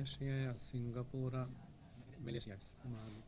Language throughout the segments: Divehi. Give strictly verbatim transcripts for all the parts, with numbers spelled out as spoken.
އިންޑޮނޭޝިއާއާ ސިންގަޕޫރާ މެލޭޝިއާ ވެސް މާލެ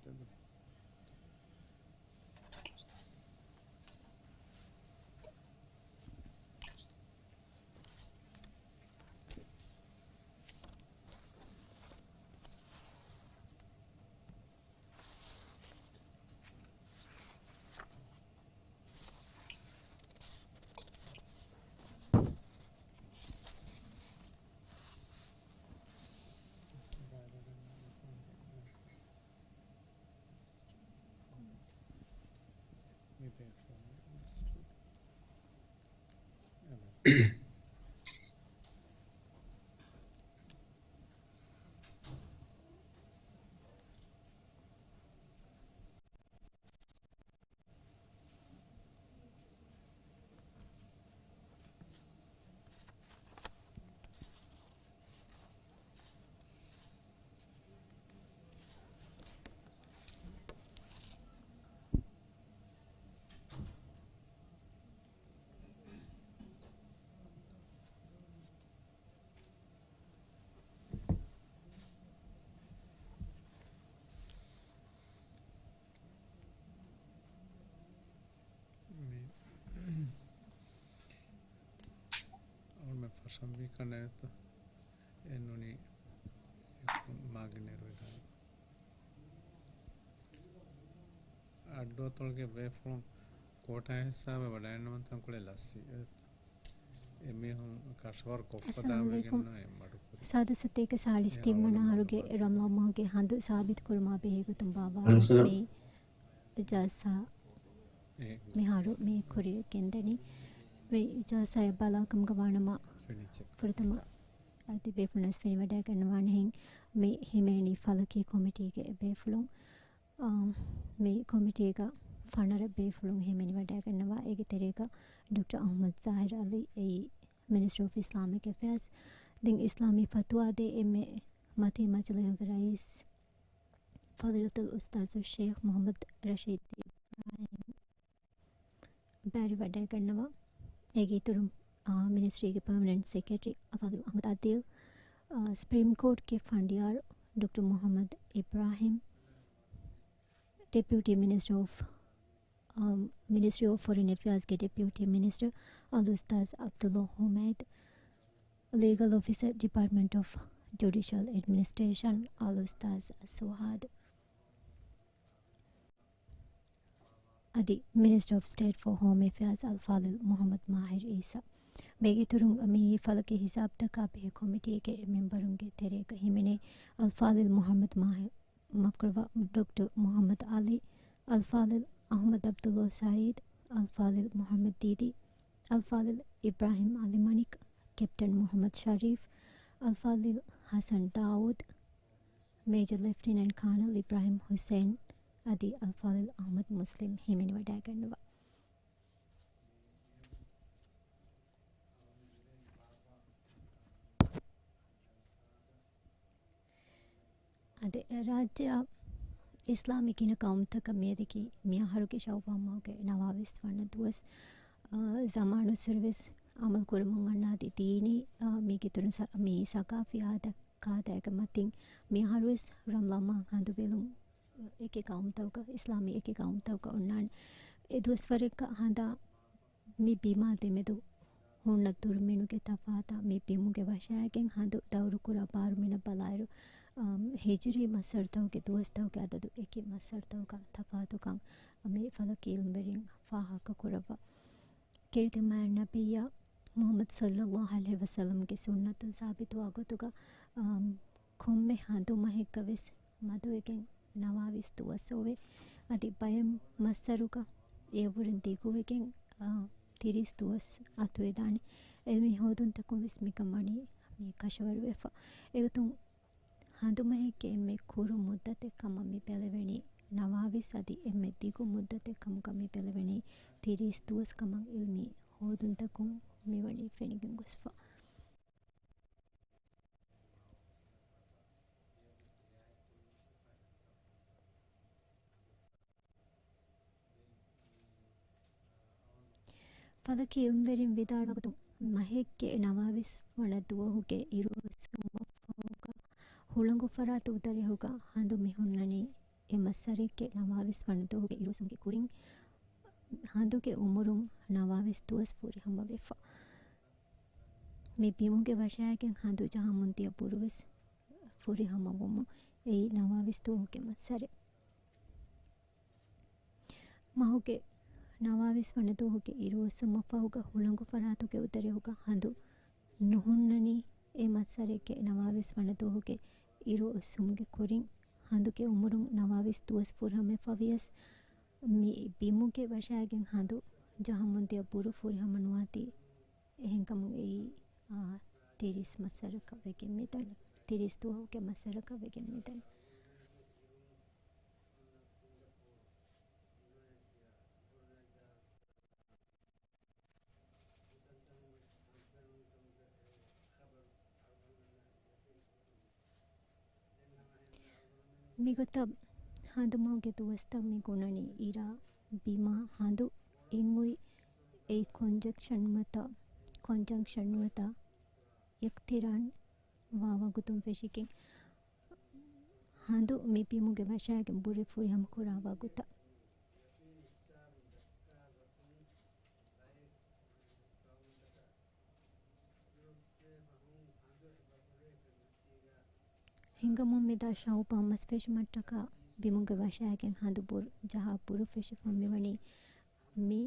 މި އަޅުމެން ފަށަންވީ ކަންނޭތަ؟ އެ ނޫނީ މާގިނައިރު ވެދާނެ. އައްޑުއަތޮޅުގެ ބޭފުޅުން ކޯޓާ ހިސާބަށް ވަޑައިންނަވަން ތަންކޮޅެއް ލަސްވި. އެމީހުން ކަށަވަރު ކޮށްފަ އައްސަލާމު އަލައިކުމް. ދާންވެގެންނު އެ މަޑުކުރި. ސާދަ ސަތޭކަ ސާޅީސް އެ ތިން ވަނަ އަހަރުގެ ރަމްޟާން މަހުގެ ހަނދު ސާބިތު ކުރުމާ ބެހޭ ގޮތުން ބާއްވާ އައްސަލާމް. މި ޖަލްސާ އެ މިހާރު މި ކުރިޔަށް ގެންދަނީ. މި ޖަލްސާއަށް ބަލާ ކަމުގަ ވާނަމަ ފެނިއްޖެ. ފުރަތަމަ އަދި ބޭފުޅުންވެސް ފެނިވަޑައިގަންނަވާނެހެން މި ހިމެނެނީ ފަލަކީ ކޮމިޓީގެ ބޭފުޅުން. އާ، މި ކޮމިޓީގަ ފަނަރަ ބޭފުޅުން ހިމެނިވަޑައިގަންނަވާ. އޭގެ ތެރޭގަ ޑޮކްޓަރ އަޙްމަދު ޒާހިރު އަލީ، އެއީ މިނިސްޓަރ އޮފް އިސްލާމިކް އެފެއާޒް. ދެން އިސްލާމީ ފަތުވާ ދޭ އެންމެ މަތީ މަޖިލީހުގެ ރައީސް ފަޟީލަތުލް އުސްތާޛު ޝޭޚް މުޙައްމަދު ރަޝީދު އިބްރާހިމް ބާރިވަޑައިގަންނަވާ. އޭގެ އިތުރުން، އާ، މިނިސްޓްރީގެ ޕަރމަނެންޓް ސެކްރެޓަރީ އަލްފާޟިލް އަޙްމަދު އަދީލް، އާ، ސުޕްރީމް ކޯޓްގެ ފަނޑިޔާރު ޑޮކްޓަރ މުޙައްމަދު އިބްރާހިމް، ޑެޕިއުޓީ މިނިސްޓަރ އޮފް، އާ، މިނިސްޓްރީ އޮފް ފޮރިން އެފެއާޒްގެ ޑެޕިއުޓީ މިނިސްޓަރ އަލްއުސްތާޛު ޢަބްދުﷲ ޙުމައިދު، ލީގަލް އޮފިސަރ، ޑިޕާޓްމަންޓް އޮފް ޖުޑިޝަލް އެޑްމިނިސްޓްރޭޝަން، އަލްއުސްތާޛު ސުހާދު. އަދި މިނިސްޓަރ އޮފް ސްޓޭޓް ފޯ ހޯމް އެފެއާޒް އަލްފާޟިލް މުޙައްމަދު މާހިރު އީސާ. މީގެ އިތުރުން މިއީ ފަލަކީ ހިސާބުތަކާ ބެހޭ ކޮމިޓީގެ މެމްބަރުންގެ ތެރޭގަ ހިމެނޭ އަލްފާޟިލް މުޙައްމަދު މާހިރު، މާފުކުރައްވާ، ޑޮކްޓަރ މުޙައްމަދު ޢަލީ، އަލްފާޟިލް އަޙްމަދު ޢަބްދުﷲ ސަޢީދު، އަލްފާޟިލް މުޙައްމަދު ދީދީ، އަލްފާޟިލް އިބްރާހިމް ޢަލީ މަނިކް، ކެޕްޓަން މުޙައްމަދު ޝަރީފް، އަލްފާޟިލް ޙަސަން ދާއޫދު، މޭޖަރ ލެފްޓިނެންޓް ކާނަލް އިބްރާހިމް ޙުސެއިން އަދި އަލްފާޟިލް އަޙްމަދު މުސްލިމް ހިމެނިވަޑައިގަންނަވާ. އަދި ރާއްޖެއަށް އިސްލާމީ ގިނަ ޤައުމުތަކަށް މިއަދަކީ މިއަހަރުގެ ޝައުބާން މަހުގެ ނަވާވީސް ވަނަ ދުވަސް. އާ، ޒަމާނުއްސުރެވެސް ޢަމަލު ކުރަމުން އަންނަ އަދި ދީނީ، އާ، މީގެ އިތުރުން ސަ-، މި ސަޤާފީ އާދަ ކާދައިގެ މަތިން މިއަހަރުވެސް ރަމަޟާން މަހަށް ހަނދު ބެލުން އެކި ޤައުމުތަކުގަ، އިސްލާމީ އެކި ޤައުމުތަކުގަ އޮންނާނެ. އެ ދުވަސްވަރެއްގަ ހަނދާ މި ބިމާ ދެމެދު ހުންނަ ދުރުމިނުގެ ތަފާތާ މި ބިމުގެ ވަށައިގެން ހަނދު ދައުރުކުރާ ބާރުމިނަށް ބަލާއިރު، އަމް، ހިޖުރީ މައްސަރުތަކުގެ ދުވަސްތަކުގެ އަދަދު އެކި މައްސަރުތަކުގަ ތަފާތުކަން މި ފަލަކީ އިލްމުވެރިން ފާހަގަކުރައްވާ. ކީރިތި މާތް ނަބިއްޔާ މުޙައްމަދު ޞައްލައްލާހު ޢަލައިހި ވަސައްލަމްގެ ސުންނަތުން ސާބިތުވާ ގޮތުގަ، އަމް، ކޮންމެ ހަނދުމަހެއްގަވެސް މަދުވެގެން ނަވާވީސް ދުވަސް އޮވޭ. އަދި ބައެއް މައްސަރުގަ އެއަށްވުރެން ދިގުވެގެން، އާ، ތިރީސް ދުވަސް އަތުވެދާނެ. އިލްމީ ހޯދުންތަކުން ވެސް މިކަން ވަނީ މި ކަށަވަރުވެފަ. އެގޮތުން ހަނދުމަހެއްގެ އެންމެ ކުރު މުއްދަތެއް ކަމަށް މި ބެލެވެނީ ނަވާވީސް އަދި އެންމެ ދިގު މުއްދަތެއް ކަމުގަ މި ބެލެވެނީ ތިރީސް ދުވަސް ކަމަށް އިލްމީ ހޯދުންތަކުން މިވަނީ ފެނިގެން ގޮސްފަ. ފަލަކީ އިލްމުވެރިން ވިދާޅުވާ ގޮތުން، މަހެއްގެ ނަވާވީސް ވަނަ ދުވަހުގެ އިރުއޮއްސުމަށްފަހުގަ ހުޅަނގު ފަރާތު އުދަރެހުގަ ހަނދު މި ހުންނަނީ އެ މައްސަރެއްގެ ނަވާވީސް ވަނަ ދުވަހުގެ އިރުއޮއްސުމުގެ ކުރިން. ހަނދުގެ އުމުރުން ނަވާވީސް ދުވަސް ފުރިހަމަވެފަ. މި ބިމުގެ ވަށާގެން ހަނދު ޖަހަމުން ދިޔަ ބުރުވެސް ފުރިހަމަވުމުން އެއީ ނަވާވީސް ދުވަހުގެ މައްސަރެއް. މަހުގެ ނަވާވީސް ވަނަ ދުވަހުގެ އިރުއޮއްސުމަށްފަހުގަ ހުޅަނގު ފަރާތުގެ އުދަރެހުގަ ހަނދު ނުހުންނަނީ އެ މައްސަރެއްގެ ނަވާވީސް ވަނަ ދުވަހުގެ އިރުއޮއްސުމުގެ ކުރިން. ހަނދުގެ އުމުރުން ނަވާވީސް ދުވަސް ފުރިހަމަވެފަވިޔަސް، މި ބިމުގެ ވަށާގެން ހަނދު ޖަހަމުން ދިޔަ ބުރު ފުރިހަމަ ނުވާތީ އެހެންކަމުން އެއީ، އާ، ތިރީސް މައްސަރަކަށް ވެގެން މިދަނީ. ތިރީސް ދުވަހުގެ މައްސަރަކަށް ވެގެން މިދަނީ. މިގޮތަށް ހަނދުމަހުގެ ދުވަސްތައް މި ގުނަނީ އިރާ ބިމާ ހަނދު އެނގުއި އެއް ކޮންޖަންކްޝަން ނުވަތަ، ކޮންޖަންކްޝަން ނުވަތަ އިޤްތިރާން ވާ ވަގުތުން ފެށިގެން، ހަނދު މި ބިމުގެ ވަށާގެން ބުރެއް ފުރިހަމަ ކުރާ ވަގުތަށް. ހިނގަމުން މިދާ ޝައުބާން މަސް ފެށުމަށްޓަކާ ބިމުގެ ވަށާގެން ހަނދު ބުރު ޖަހާ ބުރު ފެށިފަ މިވަނީ މި،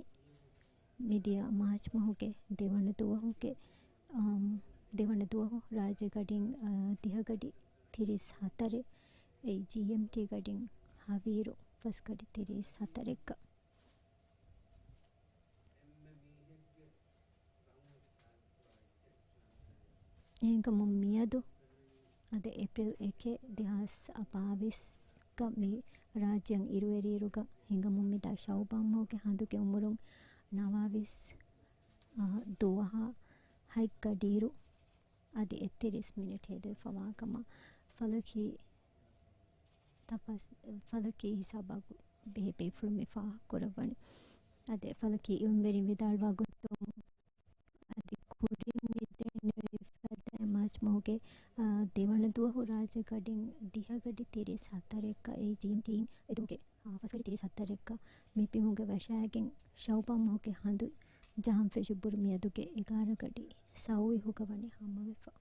މިދިޔަ މާޗް މަހުގެ ދެވަނަ ދުވަހުގެ، އަމް، ދެވަނަ ދުވަހު ރާއްޖެ ގަޑިން، އަ، ދިހަ ގަޑި ތިރީސް ހަތަރެއް، އެ ޖީއެމްޓީ ގަޑިން ހަވީރު ފަސް ގަޑި ތިރީސް ހަތަރެއްގަ. އެހެންކަމުން މިއަދު އަދި އޭޕްރިލް އެކެއް، ދެހާސް ބާވީސްގަ މި ރާއްޖޭން އިރުއެރިއިރުގަ ހިނގަމުން މިދާ ޝައުބާން މަހުގެ ހަނދުގެ އުމުރުން ނަވާވީސް، އަ، ދުވަހާ ހަތް ގަޑިއިރު އަދި އެއްތިރީސް މިނެޓް ހޭދަވެފަވާ ކަމަށް ފަލަކީ ތަފާސް-، ފަލަކީ ހިސާބާ ބެހޭ ބޭފުޅުން މި ފާހަގަކުރައްވަނީ. އަދި ފަލަކީ އިލްމުވެރިން ވިދާޅުވާ ގޮތުން، އަދި ކުރިން މިދެންނެވި ފަދަ މާޗް މަހުގެ، އާ، ދެވަނަ ދުވަހު ރާއްޖެ ގަޑިން ދިހަ ގަޑި ތިރީސް ހަތަރެއްގަ އެ ޖީއެމްޓީން އެދުމުގެ، އާ، ފަސް ގަޑި ތިރީސް ހަތަރެއްގަ މި ބިމުގެ ވަށާގެން ޝައުބާން މަހުގެ ހަނދު ޖަހަން ފެށި ބުރު މިއަދުގެ އެގާރަ ގަޑި ސައުވީހުގަ ވަނީ ހަމަވެފަ.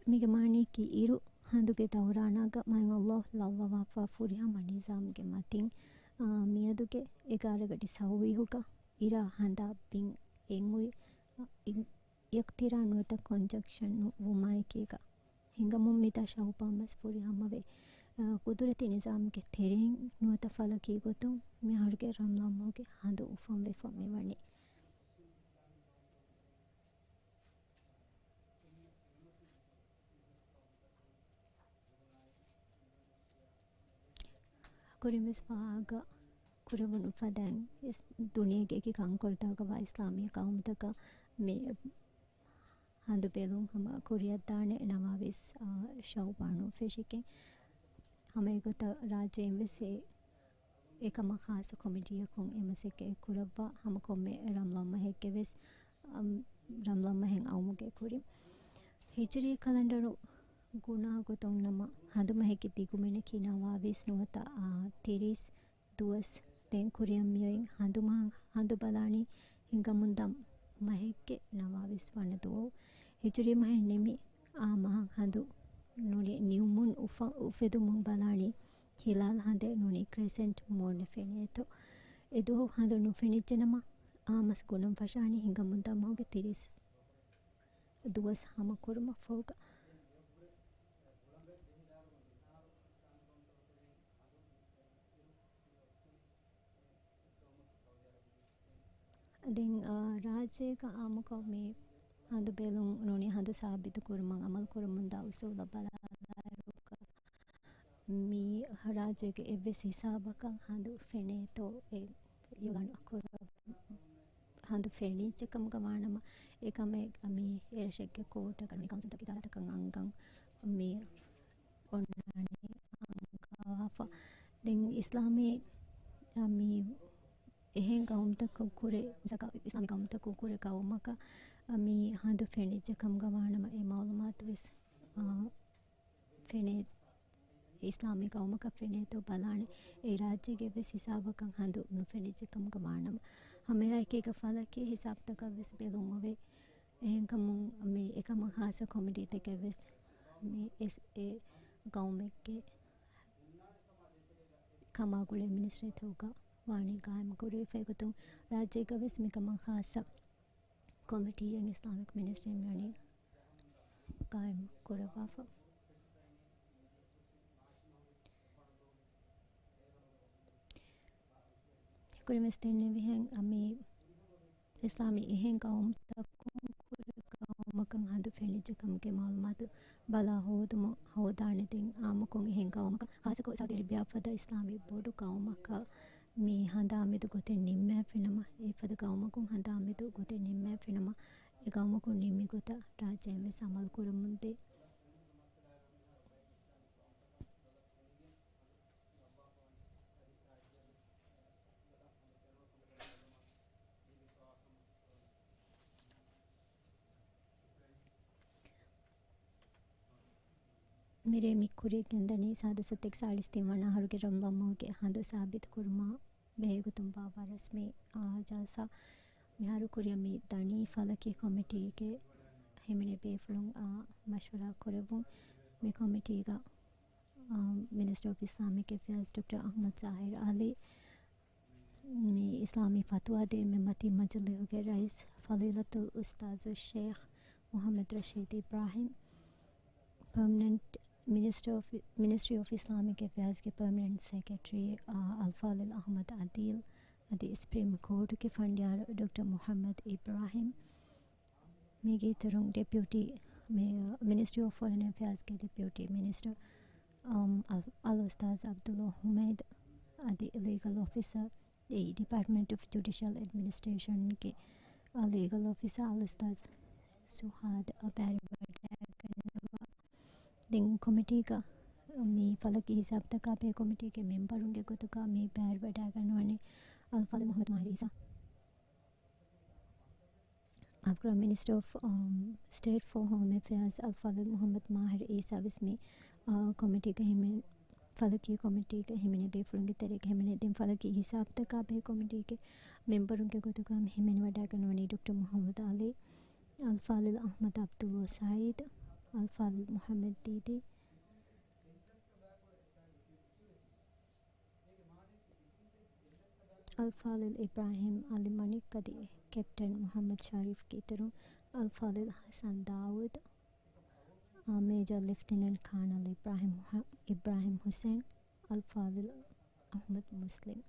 މީގެ މާނައަކީ އިރު ހަނދުގެ ދައުރާނާގަ މާތް ﷲ ލައްވަވާފަ ފުރިހަމަ ނިޒާމްގެ މަތިން، އާ، މިއަދުގެ އެގާރަ ގަޑި ސައުވީހުގަ އިރާ ހަނދާ ބިން އެނގުއި، އާ، އި-، އިޤްތިރާން ނުވަތަ ކޮންޖަންކްޝަން ވުމާއެކީގަ ހިނގަމުން މިދާ ޝައުބާން މަސް ފުރިހަމަވެ، އާ، ޤުދުރަތީ ނިޒާމްގެ ތެރެއިން ނުވަތަ ފަލަކީ ގޮތުން މިއަހަރުގެ ރަމްޟާން މަހުގެ ހަނދު އުފަންވެފަ މިވަނީ. ކުރިންވެސް ފާހަގަ ކުރެވުނު ފަދައިން، އިސް-، ދުނިޔޭގެ އެކި ކަންކޮޅުތަކުގަ ވާ އިސްލާމީ ޤައުމުތަކަށް މި ހަނދު ބެލުން ހަމަ ކުރިއަށްދާނެ ނަވާވީސް، އާ، ޝައުބާނު ފެށިގެން. ހަމަ އެގޮތަށް ރާއްޖޭން ވެސް އެ އެކަމަށް ޚާއްޞަ ކޮމިޓީއަކުން އެ މަސައްކަތް ކުރައްވާ ހަމަ ކޮންމެ ރަމްޟާން މަހެއްގެ ވެސް، އަމް، ރަމްޟާން މަހެއް އައުމުގެ ކުރިން. ހިޖުރީ ކަލަންޑަރު ގުނާ ގޮތުން ނަމަ، ހަނދުމަހެއްގެ ދިގުމިނަކީ ނަވާވީސް ނުވަތަ، އާ، ތިރީސް ދުވަސް. ދެން ކުރިއަށް މިއޮތް ހަނދުމަހަށް ހަނދު ބަލާނީ ހިނގަމުންދާ މަހެއްގެ ނަވާވީސް ވަނަ ދުވަހު. ހިޖުރީ މަހެއް ނިމި އާ މަހަށް ހަނދު ނޫނީ ނިމުމުން އުފަ-، އުފެދުމުން ބަލާނީ ހިލާލް ހަނދެއް ނޫނީ ކްރެސެންޓް މޫނެއް ފެނޭތޯ. އެދުވަހު ހަނދު ނުފެނިއްޖެނަމަ، އާ މަސް ގުނަން ފަށާނީ ހިނގަމުންދާ މަހުގެ ތިރީސް ދުވަސް ހަމަ ކުރުމަށްފަހުގަ. ދެން، އާ، ރާއްޖޭގަ އާއްމުކޮށް މި ހަނދު ބެލުން ނޫނީ ހަނދު ސާބިތު ކުރުމަށް އަމަލު ކުރަމުންދާ އުސޫލަށް ބަލާލާއިރު، މި ރާއްޖޭގެ އެއްވެސް ހިސާބަކަށް ހަނދު ފެނޭތޯ އެ އިޢުލާނު ކުރަ-، ހަނދު ފެނިއްޖެ ކަމުގަ ވާނަމަ، އެކަމެއް މި އެރަށެއްގެ ކޯޓަކަށް ނޫނީ ކައުންސިލްތަކުގެ އިދާރާތަކަށް އަންގަން މި ފަ. ދެން އިސްލާމީ، އާ، މި އެހެން ޤައުމުތަކުން ކުރެ، މިސާލަކަށް އިސްލާމީ ޤައުމުތަކުން ކުރެ ޤައުމަކަށް، އާ، މި ހަނދު ފެނިއްޖެ ކަމުގަ ވާނަމަ، އެ މަޢުލޫމާތު ވެސް، އާ، ފެނޭ، އިސްލާމީ ޤައުމަކަށް ފެނޭތޯ ބަލާނެ. އެ ރާއްޖޭގެ ވެސް ހިސާބަކަށް ހަނދު ނުފެނިއްޖެ ކަމުގަ ވާނަމަ، ހަމައެއާއެކީގަ ފަލަކީ ހިސާބުތަކަށް ވެސް ބެލުން އޮވޭ. އެހެންކަމުން މި އެކަމަށް ޚާއްޞަ ކޮމިޓީތަކެއް ވެސް މި އެސް އެ ޤައުމެއްގެ ކަމާ ގުޅޭ މިނިސްޓްރީތަކުގަ ވާނީ ޤާއިމް ކުރެވިފައި ގޮތުން، ރާއްޖޭގަ ވެސް މިކަމަށް ޚާއްޞަ ކޮމިޓީއެއް އިސްލާމިކް މިނިސްޓްރީ މިވަނީ ޤާއިމް ކުރައްވާފަ. ކުރިންވެސް ދެންނެވިހެން، އަމީ އިސްލާމީ އެހެން ޤައުމުތަކުން ކުރެ ޤައުމަކަށް ހަނދު ފެނިއްޖެ ކަމުގެ މަޢުލޫމާތު ބަލާ ހޯދުމަށް ހޯދާނެ. ދެން އާއްމުކޮށް އެހެން ޤައުމަކަށް، ޚާއްޞަކޮށް ސައުދީ އަރަބިއާ ފަދަ އިސްލާމީ ބޮޑު ޤައުމަކަށް މި ހަނދާން މެދު ގޮތެއް ނިންމައިފިނަމަ، އެފަދަ ޤައުމަކުން ހަނދާން މެދު ގޮތެއް ނިންމައިފިނަމަ، އެ ޤައުމަކުން ނިންމި ގޮތަށް ރާއްޖޭން ވެސް ޢަމަލު ކުރަމުންދޭ. މިރޭ މި ކުރިޔަށް ގެންދަނީ ސާދަ ސަތޭކަ ސާޅީސް ތިން ވަނަ އަހަރުގެ ރަމަޟާން މަހުގެ ހަނދު ސާބިތު ކުރުމާ ބެހޭގޮތުން ބާއްވާ ރަސްމީ، އާ، ޖަލްސާ. މިހާރު ކުރިއަށް މި ދަނީ ފަލަކީ ކޮމިޓީގެ ހިމެނޭ ބޭފުޅުން، އާ، މަޝްވަރާ ކުރެއްވުން. މި ކޮމިޓީގަ، އާ، މިނިސްޓަރ އޮފް އިސްލާމިކް އެފެއާޒް ޑޮކްޓަރ އަޙްމަދު ޒާހިރު ޢަލީ، މި އިސްލާމީ ފަތުވާ ދޭ މެންބަރު މަޖިލީހުގެ ރައީސް ފަޟީލަތުލް އުސްތާޛު ޝޭޚް މުޙައްމަދު ރަޝީދު އިބްރާހިމް، ޕަރމަނެންޓް މިނިސްޓަރ އޮފް، މިނިސްޓްރީ އޮފް އިސްލާމިކް އެފެއާޒްގެ ޕަރމަނެންޓް ސެކްރެޓަރީ، އާ، އަލްފާޟިލް އަޙްމަދު ޢަދީލް އަދި ސުޕްރީމް ކޯޓުގެ ފަނޑިޔާރު ޑޮކްޓަރ މުޙައްމަދު އިބްރާހިމް. މީގެ އިތުރުން ޑެޕިއުޓީ މި-، މިނިސްޓްރީ އޮފް ފޮރެން އެފެއާޒްގެ ޑެޕިއުޓީ މިނިސްޓަރ، އަމް، އަލް-، އަލްއުސްތާޛު ޢަބްދުﷲ ޙުމައިދު އަދި ލީގަލް އޮފިސަރ، އެއީ ޑިޕާޓްމަންޓް އޮފް ޖުޑިޝަލް އެޑްމިނިސްޓްރޭޝަންގެ، އާ، ލީގަލް އޮފިސަރ އަލްއުސްތާޛު ސުހާދު އަބާރި ވަޑައިގަންނަވާ. ދެން ކޮމިޓީގަ މި ފަލަކީ ހިސާބުތަކާ ބެހޭ ކޮމިޓީގެ މެމްބަރުންގެ ގޮތުގަ މި ބައިވެރިވަޑައިގަންނަވަނީ އަލްފާޟިލް މުޙައްމަދު މާހިރު އީސާ. އަފްޣާން މިނިސްޓަރ އޮފް، އަމް، ސްޓޭޓް ފޯ ހޯމް އެފެއާޒް އަލްފާޟިލް މުޙައްމަދު މާހިރު އީސާ ވެސް މި، އާ، ކޮމިޓީގަ ހިމެން، ފަލަކީ ކޮމިޓީގަ ހިމެނޭ ބޭފުޅުންގެ ތެރޭގަ ހިމެނޭ. ދެން ފަލަކީ ހިސާބުތަކާ ބެހޭ ކޮމިޓީގެ މެމްބަރުންގެ ގޮތުގަ ހިމެނިވަޑައިގަންނަވަނީ ޑޮކްޓަރ މުޙައްމަދު ޢަލީ، އަލްފާޟިލް އަޙްމަދު ޢަބްދުﷲ ސަޢީދު، އަލްފާޟިލް މުޙައްމަދު ދީދީ، އަލްފާޟިލް އިބްރާހިމް ޢަލީ މަނިކް އަދި ކެޕްޓަން މުޙައްމަދު ޝަރީފްގެ އިތުރުން، އަލްފާޟިލް ޙަސަން ދާއޫދު، އާ، މޭޖަރ ލެފްޓިނެންޓް ކާނަލް އިބްރާހިމް ޙަ-، އިބްރާހިމް ޙުސެން، އަލްފާޟިލް އަޙްމަދު މުސްލިމް.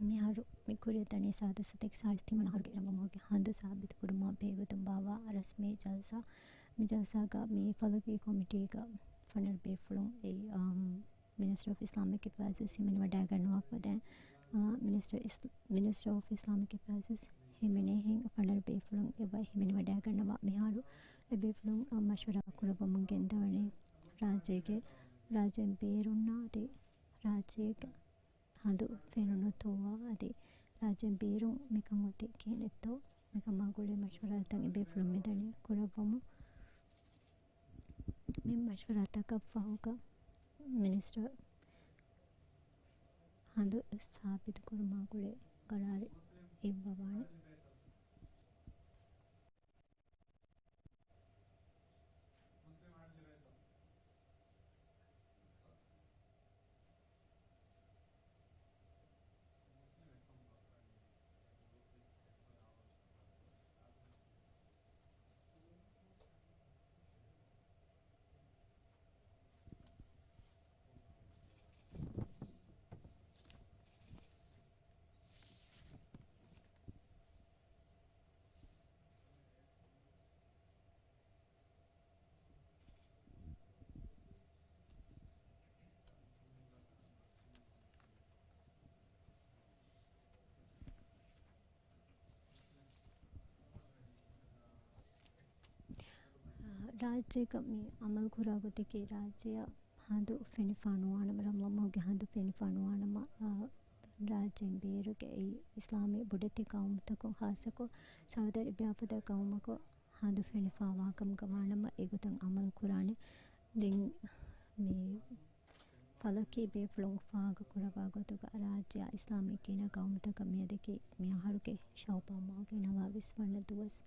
މިހާރު މި ކުރިއަށް ދަނީ ސާދަ ސަތޭކަ ސާޅީސް ތިން ވަނަ އަހަރުގެ ރަމަޟާން މަހުގެ ހަނދު ސާބިތުކުރުމަށް ބެހޭގޮތުން ބާއްވާ ރަސްމީ ޖަލްސާ. މި ޖަލްސާގަ މި ފަލަކީ ކޮމިޓީގަ ފަނަރަ ބޭފުޅުން އެއީ، އާ، މިނިސްޓަރ އޮފް އިސްލާމިކް އެފެއާޒް ވެސް ހިމެނިވަޑައިގަންނަވާފަ ދެން، އާ، މިނިސްޓަރ އިސް-، މިނިސްޓަރ އޮފް އިސްލާމިކް އެފެއާޒް ވެސް ހިމެނޭހެން ފަނަރަ ބޭފުޅުން އެބަ ހިމެނިވަޑައިގަންނަވާ. މިހާރު އެ ބޭފުޅުން، އާ، މަޝްވަރާ ކުރައްވަމުން ގެންދަވަނީ ރާއްޖޭގެ، ރާއްޖޭން ބޭރުންނާ އަދި ރާއްޖޭގެ ހަނދު ފެނުނުތޯއާ އަދި ރާއްޖޭން ބޭރުން މިކަން އޮތީ ކިހިނެއްތޯ މިކަމާ ގުޅޭ މަޝްވަރާތައް އެ ބޭފުޅުން މިދަނީ ކުރައްވަމުން. މި މަޝްވަރާތަކަށް ފަހުގަ މިނިސްޓަރ ހަނދު ސާބިތުކުރުމާ ގުޅޭ ގަރާރެއް އިއްވަވާނެ. ރާއްޖޭގަ މި އަމަލުކުރާ ގޮތަކީ، ރާއްޖެއަށް ހަނދު ފެނިފާ ނުވާނަމަ، ރަމަޟާން މަހުގެ ހަނދު ފެނިފާ ނުވާނަމަ، އާ، ރާއްޖޭން ބޭރުގެ އެއީ އިސްލާމީ ބޮޑެތި ޤައުމުތަކުން، ޚާއްޞަކޮށް ސައުދީ އަރަބިއާފަދަ ޤައުމަކު ހަނދު ފެނިފާވާކަމުގަ ވާނަމަ، އެގޮތަށް އަމަލު ކުރާނެ. ދެން މި ފަލަކީ ބޭފުޅުން ފާހަގަކުރައްވާ ގޮތުގަ، ރާއްޖެއާ އިސްލާމީ ގިނަ ޤައުމުތަކަށް މިއަދަކީ މި އަހަރުގެ ޝައުބާން މަހުގެ ނަވާވީސް ވަނަ ދުވަސް.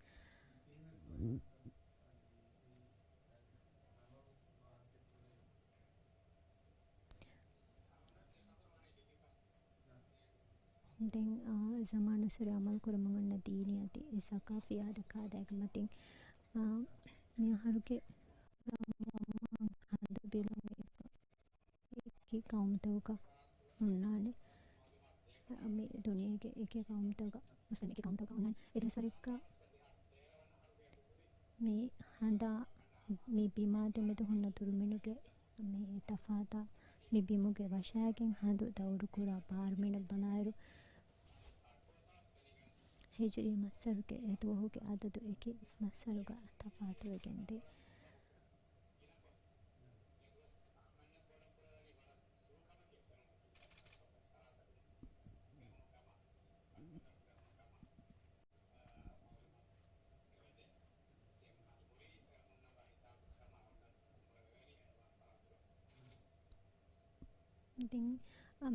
ދެން، އާ، ޒަމާނުއްސުރެ އަމަލު ކުރަމުން އޮންނަ ދީނީ އަދި ސަޤާފީ އާދަ ކާދައިގެ މަތިން، އާ، މި އަހަރުގެ ރަމަޟާން ހަނދު ބިލުން އެކި ޤައުމުތަކުގަ ހުންނާނެ. މި ދުނިޔޭގެ އެކި ޤައުމުތަކުގަ، މުސްލިމް އެކި ޤައުމުތަކުގަ ހުންނާނެ. އެ ދުވަސްވަރެއްގަ މި ހަނދާ މި ބިމާ ދެމެދު ހުންނަ ދުރުމިނުގެ މި ތަފާތާ މި ބިމުގެ ވަށާގެން ހަނދު ދައުރުކުރާ ބާރުމިނަށް ބަލާއިރު، ހިޖުރީ މައްސަރުގެ އެ ދުވަހުގެ އަދަދު އެކި މައްސަރުގަ ތަފާތުވެގެންދޭ. ދެން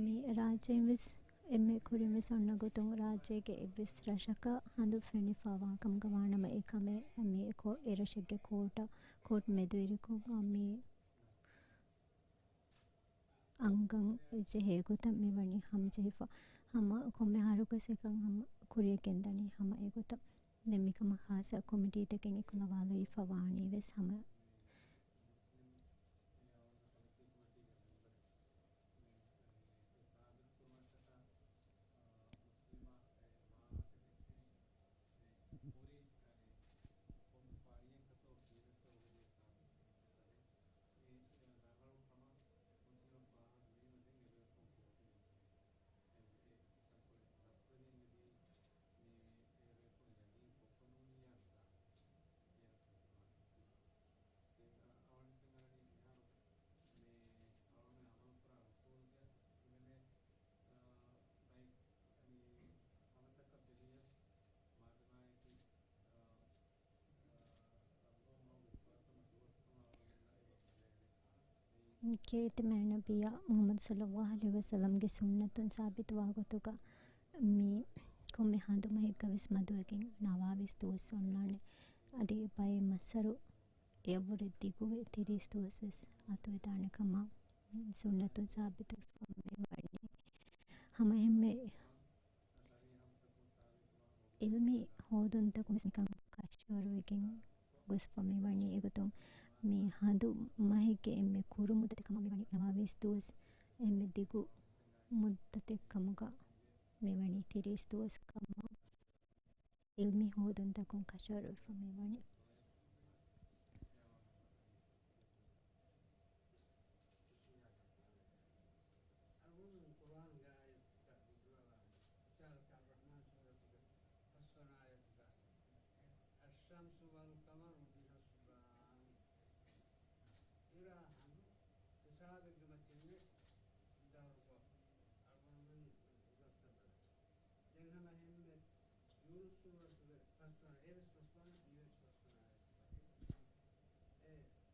މި ރާއްޖޭން ވެސް އެންމެ ކުރިން ވެސް އޮންނަ ގޮތުން، ރާއްޖޭގެ އެއްވެސް ރަށަކަށް ހަނދު ފެނިފާވާ ކަމުގަ ވާނަމަ، އެ ކަމެއް މި ކޯ-، އެ ރަށެއްގެ ކޯޓަށް، ކޯޓް މެދުވެރިކޮށް މި އަންގަން ޖެހޭ ގޮތަށް މިވަނީ ހަމަޖެހިފަ. ހަމަ ކޮންމެ އަހަރަކުވެސް އެކަން ހަމަ ކުރިއަށް ގެންދަނީ ހަމަ އެގޮތަށް. ދެން މިކަމަށް ޚާއްޞަ ކޮމިޓީތަކެއް އެކުލަވާލައިފަ ވާނީ ވެސް ހަމަ. އެ، އެ، ރަނގަޅު ކަމަށް މުސްލިމަށް ފާހަގަވީމަ ދެން އެބަޔަކު ކޯޓު ގެންދަނީ. އެ، އެ، ތަންކޮޅެއް ރަސްވެރިން އެދީ މި އެބަޔަކު ޔަގީން ކޮށްފަ ނޫނިއްޔާ ވިދާޅުވި. އެ އަސްލު ތިމާ ހިސްވީ. ދެން އަ-، އަވަންޓެން އަރަނީ މިހާރު މި އަޅުމެން އަމަލުކުރާ އުސޫލުގަ ހިމެނޭ، އަ، ބައެއް އަނީ ހަމަތަކަށް ބެލިޔަސް މާދަމާއަކީ، އަ، ކީރިތި މާތް ނަބިއްޔާ މުޙައްމަދު ޞައްލައްލާހު ޢަލައިހި ވަސައްލަމްގެ ސުންނަތުން ސާބިތުވާ ގޮތުގަ، މި ކޮންމެ ހަނދުމަހެއްގަ ވެސް މަދުވެގެން ނަވާވީސް ދުވަސް އޮންނާނެ. އަދި ބައެއް މައްސަރު އެއަށްވުރެ ދިގުވެ ތިރީސް ދުވަސް ވެސް އަތުވެދާނެ ކަމަށް ސުންނަތުން ސާބިތުވެފަ މިވަނީ. ހަމަ އެންމެ އިލްމީ ހޯދުންތަކުން ވެސް މިކަން ކަށަވަރުވެގެން ގޮސްފަ މިވަނީ. އެގޮތުން މި ހަނދު މަހެއްގެ އެންމެ ކުރު މުއްދަތެއް ކަމަށް މިވަނީ ނަވާވީސް ދުވަސް. އެންމެ ދިގު މުއްދަތެއް ކަމުގަ މިވަނީ ތިރީސް ދުވަސް ކަމަށް އިލްމީ ހޯދުންތަކުން ކަށަވަރުވެފަ މިވަނީ. އަޅުގަނޑު ޤުރުއާނުގެ އާޔަތަކަށް ބުނާނެ، އިޝާރަތަށް އައްރަޙްމާން ސޫރަތުގެ ފަސްވަނަ އާޔަތުގަ، الشمس والقمر بحسبان. އިރާ ހަނދު ހިސާބެއްގެ މައްޗަށް ވިދާޅުކޮށް، އަޅުގަނޑުމެން ގޮސްތަ ބަލަން. ދެން ހަމަ ހެންމެ ޔޫނުސް ސޫރަތުގެ ފަސްވަނަ، އެވެސް ފަސްވަނަ، ދިވެސް ފަސްވަނަ އާޔަތުގަ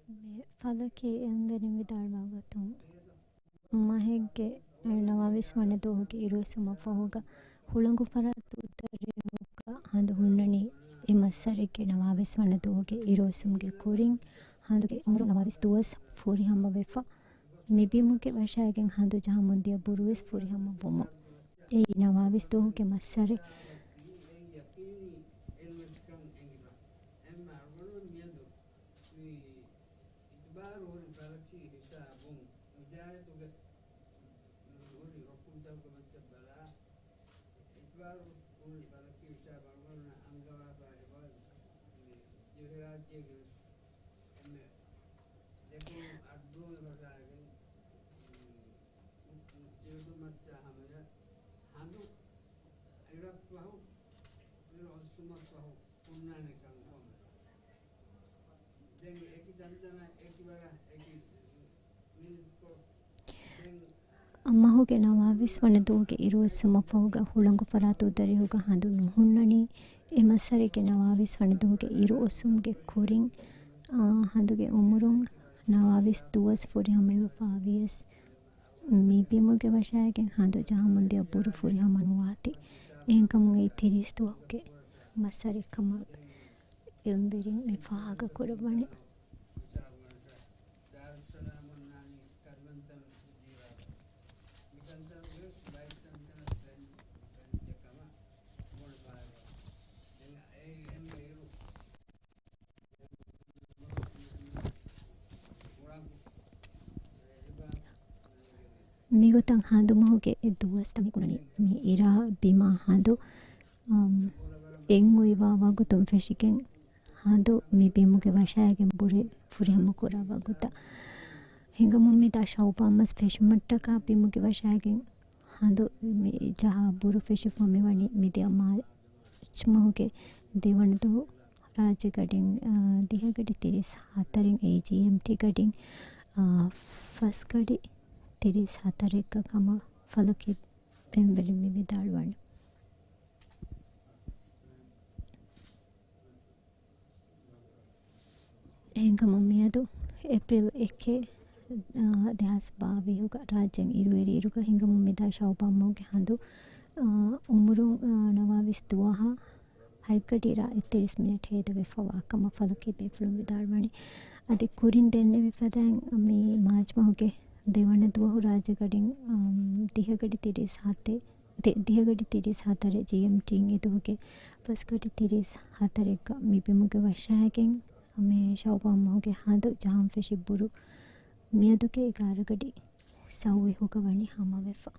އެ މި ފަލަކީ އިލްމުވެރިން ވިދާޅުވާ ގޮތުން، މަހެއްގެ ނަވާވީސް ވަނަ ދުވަހުގެ އިރުއޮއްސުމަށްފަހުގަ ހުޅަނގު ފަރާތު ދަރިއުގަ ހަނދު ހުންނަނީ އެ މައްސަރެއްގެ ނަވާވީސް ވަނަ ދުވަހުގެ އިރުއޮއްސުމުގެ ކުރިން. ހަނދުގެ އުމުރު ނަވާވީސް ދުވަސް ފުރިހަމަވެފަ. މި ބިމުގެ ވަށާގެން ހަނދު ޖަހަމުންދިޔަ ބުރުވެސް ފުރިހަމަ ވުމުން. އެއީ ނަވާވީސް ދުވަހުގެ މައްސަރެއް. އެންމެ އަޅުގަނޑު މިއަދު މި އިތުބާރު ހުރި ފަލަކީ ހިސާބުން ހިދާޔަތުގެ ހުރި ރުކުންތަކުގެ މައްޗަށް ބަލާ، އިތުބާރު ހުރި ފަލަކީ ހިސާބު އަޅުގަނޑުމެން އަންގަވާފަ އެބަ މި ދިވެހިރާއްޖޭގެ ވެސް އެންމެ ދެކުނު އައްޑޫން ވަށާގެން މު-، މު-، މުއްޗިއުތު މައްޗަށް ހަމަޔަށް ހަނދު އިރަށްފަހު، އިރު އޮއްސުމަށްފަހު ހުންނާނެ ކަންކޮށް. ދެން އެކި ތަންތަނަށް އެކި ވަރަށް އެކި މިނިޓްކޮށް، ދެން މަހުގެ ނަވާވީސް ވަނަ ދުވަހުގެ އިރުއޮއްސުމަށްފަހުގަ ހުޅަނގު ފަރާތު ދަރިހުގަ ހަނދު ނުހުންނަނީ. އެ މައްސަރެއްގެ ނަވާވީސް ވަނަ ދުވަހުގެ އިރު އޮއްސުމުގެ ކުރިން، އާ، ހަނދުގެ އުމުރުން ނަވާވީސް ދުވަސް ފުރިހަމަވެފަ ވިޔަސް، މި ބިމުގެ ވަށާގެން ހަނދު ޖަހަމުންދިޔަ ބުރު ފުރިހަމަ ނުވާތީ. އެހެންކަމުން އެއީ ތިރީސް ދުވަހުގެ މައްސަރެއް ކަމަށް އިލްމުވެރިން މި ފާހަގަ ކުރައްވަނީ. މިގޮތަށް ހަނދުމަހުގެ ދުވަސް ތަމިކުރަނީ މި އިރާ ބިމާ ހަނދު، އަމް، އެންގޮތްވާ ވަގުތުން ފެށިގެން ހަނދު މި ބިމުގެ ވަށާގެން ބުރެ ފުރިހަމަ ކުރާ ވަގުތަށް. ހިނގަމުން މިދާ ޝައުބާން މަސް ފެށުމަށްޓަކާ ބިމުގެ ވަށާގެން ހަނދު މި ޖަހާ ބުރު ފެށިފަ މިވަނީ މިދިޔަ މާ-، މާޗް މަހުގެ ދެވަނަ ދުވަހު ރާއްޖެ ގަޑިން، އާ، ދިހަ ގަޑި ތިރީސް ހަތަރެއް އޭޖީއެމްޓީ ގަޑިން، އާ، ފަސް ގަޑި ތިރީސް ހަތަރެއްގަ ކަމަށް ފަލަކީ އިލްމުވެރިން މި ވިދާޅުވަނީ. އެހެންކަމުން މިއަދު އޭޕްރީލް އެކެއް، އާ، ދެހާސް ބާވީހުގަ ރާއްޖޭން އިރުއެރި އިރުގަ ހިނގަމުން މިދާ ޝައުބާން މަހުގެ ހަނދު، އާ، އުމުރުން، އާ، ނަވާވީސް ދުވަހާ ހަތް ގަޑި އިރާ އެއްތިރީސް މިނެޓް ހޭދަވެފަ ވާ ކަމަށް ފަލަކީ ބޭފުޅުން ވިދާޅުވަނީ. އަދި ކުރިން ދެންނެވި ފަދައިން މި މާޗް މަހުގެ ދެވަނަ ދުވަހު ރާއްޖެ ގަޑިން، އާ، ދިހަ ގަޑި ތިރީސް ހަތެއް ތި-، ދިހަ ގަޑި ތިރީސް ހަތަރެއް ޖީއެމްޓީން އެދުވަހުގެ ފަސް ގަޑި ތިރީސް ހަތަރެއްގަ މި ބިމުގެ ވަށާގެން މި ޝައުބާން މަހުގެ ހަނދު ޖަހަން ފެށި ބުރު މިއަދުގެ އެގާރަ ގަޑި ސައުވީހުގަ ވަނީ ހަމަވެފަ.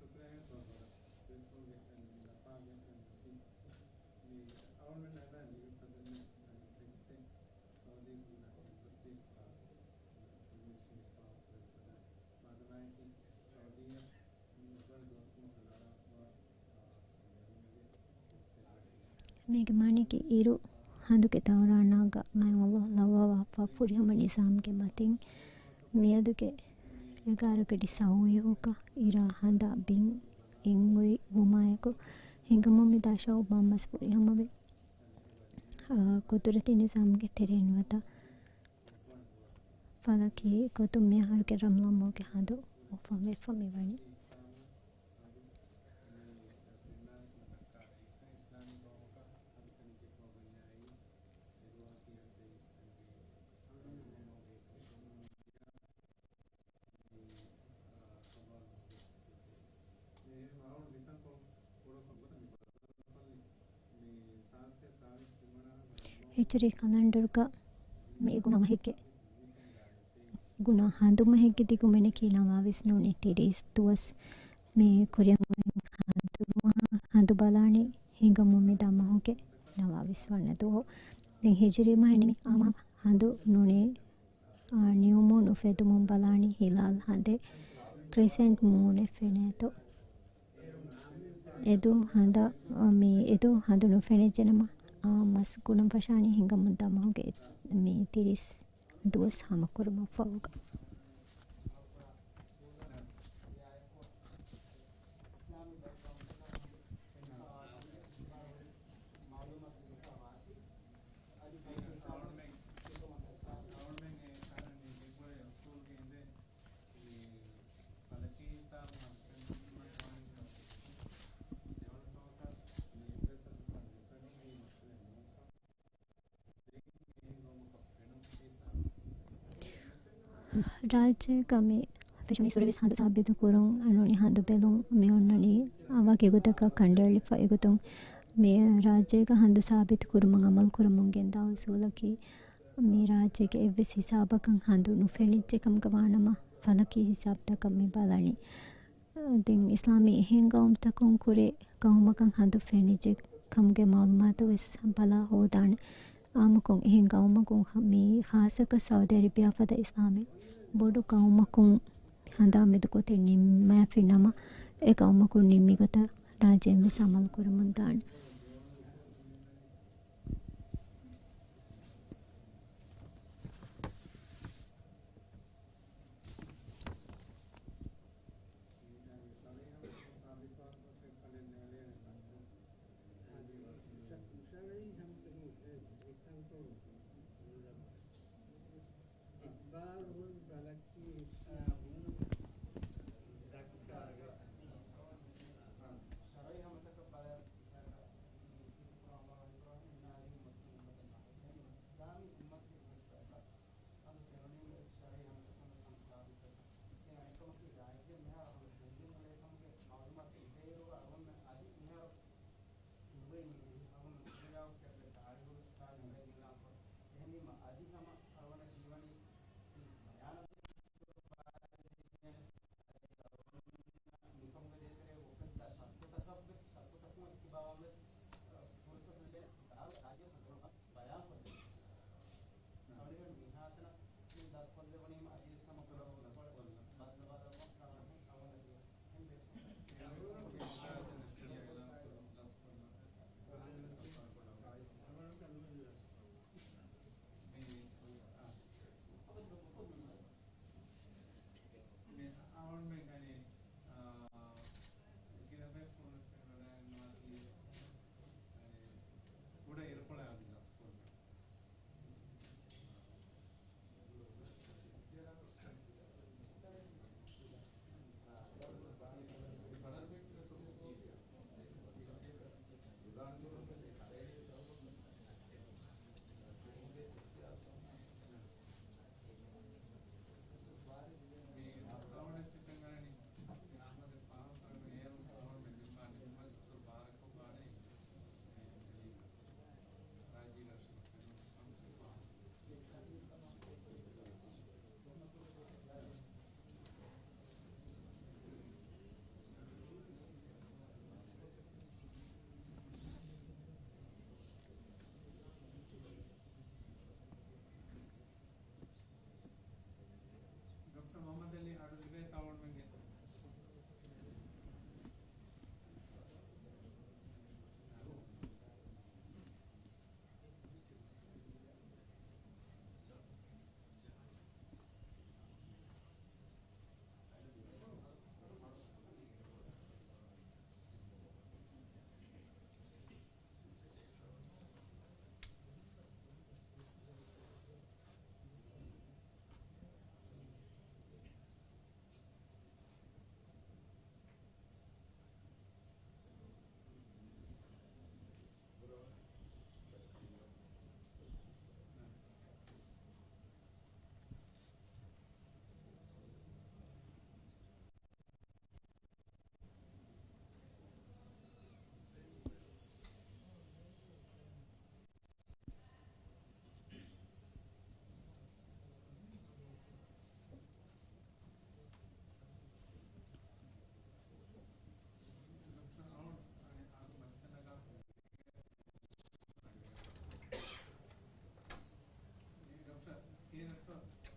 މީގެ މާނައަކީ އިރު ހަނދުގެ ދައުރާނާގަ މާތް ﷲ ލައްވަވާފަ ފުރިހަމަ ނިޒާމްގެ މަތިން މިއަދުގެ އެގާރަ ގަޑި ސައުވީހުގަ އިރާ ހަނދާ ބިން އެންގޮތް ވުމާއެކު ހިނގަމުން މިދާ ޝައުބާން މަސް ފުރިހަމަވެ، އާ، ޤުދުރަތީ ނިޒާމްގެ ތެރެއިން ނުވަތަ ފަލަކީ ގޮތުން މިއަހަރުގެ ރަމަޟާން މަހުގެ ހަނދު އުފަންވެފަ މިވަނީ. ހިޖުރީ ކަލަންޑަރުގަ މި ގުނަ މަހެއްގެ ގުނަ ހަނދުމަހެއްގެ ދިގުމިނަކީ ނަވާވީސް ނޫނީ ތިރީސް ދުވަސް. މި ކުރިއަށް އޮތް ހަނދުމަ، ހަނދު ބަލާނީ ހިނގަމުން މި ދަމަހުގެ ނަވާވީސް ވަނަ ދުވަހު. ދެން ހިޖުރީ މަހެއް ނިމި އާ މަހަށް ހަނދު ނޫނީ، އާ، ނިމުމުން އުފެދުމުން ބަލާނީ ހިލާލް ހަނދެއް، ކްރިސެންޓް މޫނެއް ފެނޭތޯ. އެދު ހަނދަށް، މި އެދު ހަނދު ނުފެނިއްޖެނަމަ، އާ، މަސް ގުނަން ފަށާނީ ހިނގަމުން ދަމަހުގެ މި ތިރީސް ދުވަސް ހަމަކުރުމަށްފަހުގަ. ރާއްޖޭގަ މި ފެށުނީ ސުރެވިސް ހަނދު ސާބިތު ކުރުން ނޫނީ ހަނދު ބެލުން މި އޮންނަނީ ވަކި ގޮތަކަށް ކަނޑައެޅިފަ. އެގޮތުން މި ރާއްޖޭގަ ހަނދު ސާބިތު ކުރުމަށް އަމަލު ކުރަމުން ގެންދާ އުސޫލަކީ، މި ރާއްޖޭގެ އެއްވެސް ހިސާބަކަށް ހަނދު ނުފެނިއްޖެ ކަމުގަ ވާނަމަ، ފަލަކީ ހިސާބުތަކަށް މި ބަލަނީ. ދެން އިސްލާމީ އެހެން ގައުމުތަކުން ކުރެ ގައުމަކަށް ހަނދު ފެނިއްޖެ ކަމުގެ މައުލޫމާތު ވެސް ބަލާ ހޯދާނެ. އާއްމުކޮށް އެހެން ގައުމަކުން މި ޚާއްޞަކޮށް ސައުދީ އަރަބިޔާ ފަދަ އިސްލާމީ ބޮޑު ގައުމަކުން ހަނދާން މެދު ގޮތެއް ނިންމާފި ނަމަ، އެ ގައުމަކުން ނިންމި ގޮތަށް ރާއްޖޭން ވެސް އަމަލު ކުރަމުން ދާނެ. އަދި ފެނުނީ ޝަރުޢީ ހަނދުތަކުން ސާބިތުކޮށް. އެހެން އަނެއްކަމަކީ، ރާއްޖެ މިހާރު ހަމަ ފެންނަން އުޅޭ ކަމުގެ މައުލޫމާތު އެތެރޭގަ އަޅުގަނޑުމެން އަދި މިހާރު ނުވެ އިނގޭ. އަޅުގަނޑު ދުނިޔެ ގާތުގައި ވެސް އާދެ ހުރި ސާޅީސް ހަތަރެއް ގެންގުޅާން ކޮށް. އެހެންވީމަ އަދި ހަމަ އަޅުގަނޑަށް ހީވަނީ ތި ބަޔާން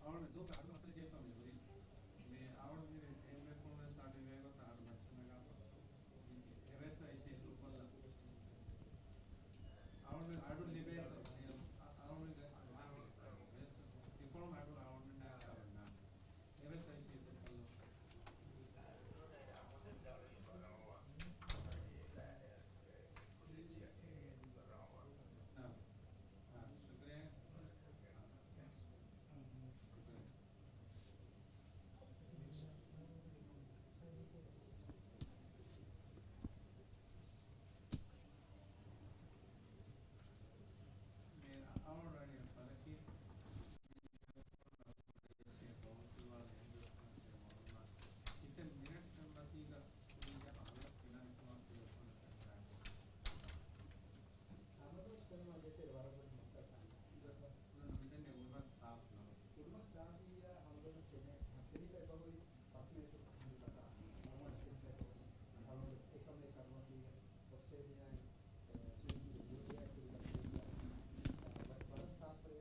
އަޅުގަނޑު ޒޫމް އަޑު އަސަރު ޖެހިފަ މި ހުރީ. މި އަޅުގަނޑު މި އެންމެ ފުންވެސް އަޑު ވޭގޮތަށް އަޑު މައްޗަށް ނަގާފަ. އެވެތަ އެކޭ ދުއްވައްލަ. އަޅުގަނޑު އަޑު ލިބޭތޯ. އަ-، އަޅުގަނޑު ސިފަޅުން އަޑު އަޅުގަނޑު ނަގާފަ. އެވެތަ އެކޭ ދުއްވައްލަ. ނާ. ނާ، ޝުކުރިއްޔާ. މި އަޅުގަނޑު ފަދަކީ ހިތެއް މިނެޓް މަތީގަ ކުރިން އަހަރު ފިނަން ކުރުމަށް ތިޔަ ފޯނު ކަން ހަމަ ދުވަސް ފެނުމަށް ދޭތެރޭ ވަރަށް ބޮޑު މައްސަލަ ކަން. މިދެންނެ އުޅުމަށް ސާފު ނޫން. އުޅުމަށް ސާފުވިއްޔާ ހަމަ ދުވަސް ފެނޭ. ފެނިފައި ބަހުރި ފަސް މިނެޓު ހަނދު ކަކާ. ހަމަ ފެނިފައި ބަހުރި. ހަމަ އެކަމެއް ކަރުމަކީގަ އޮސްޓްރޭލިއާއިން، އެ، ސުވިމިން ޕޫލް ބޯޓުގައި ކުރި ކަން ވަރަށް ސާފުވެ.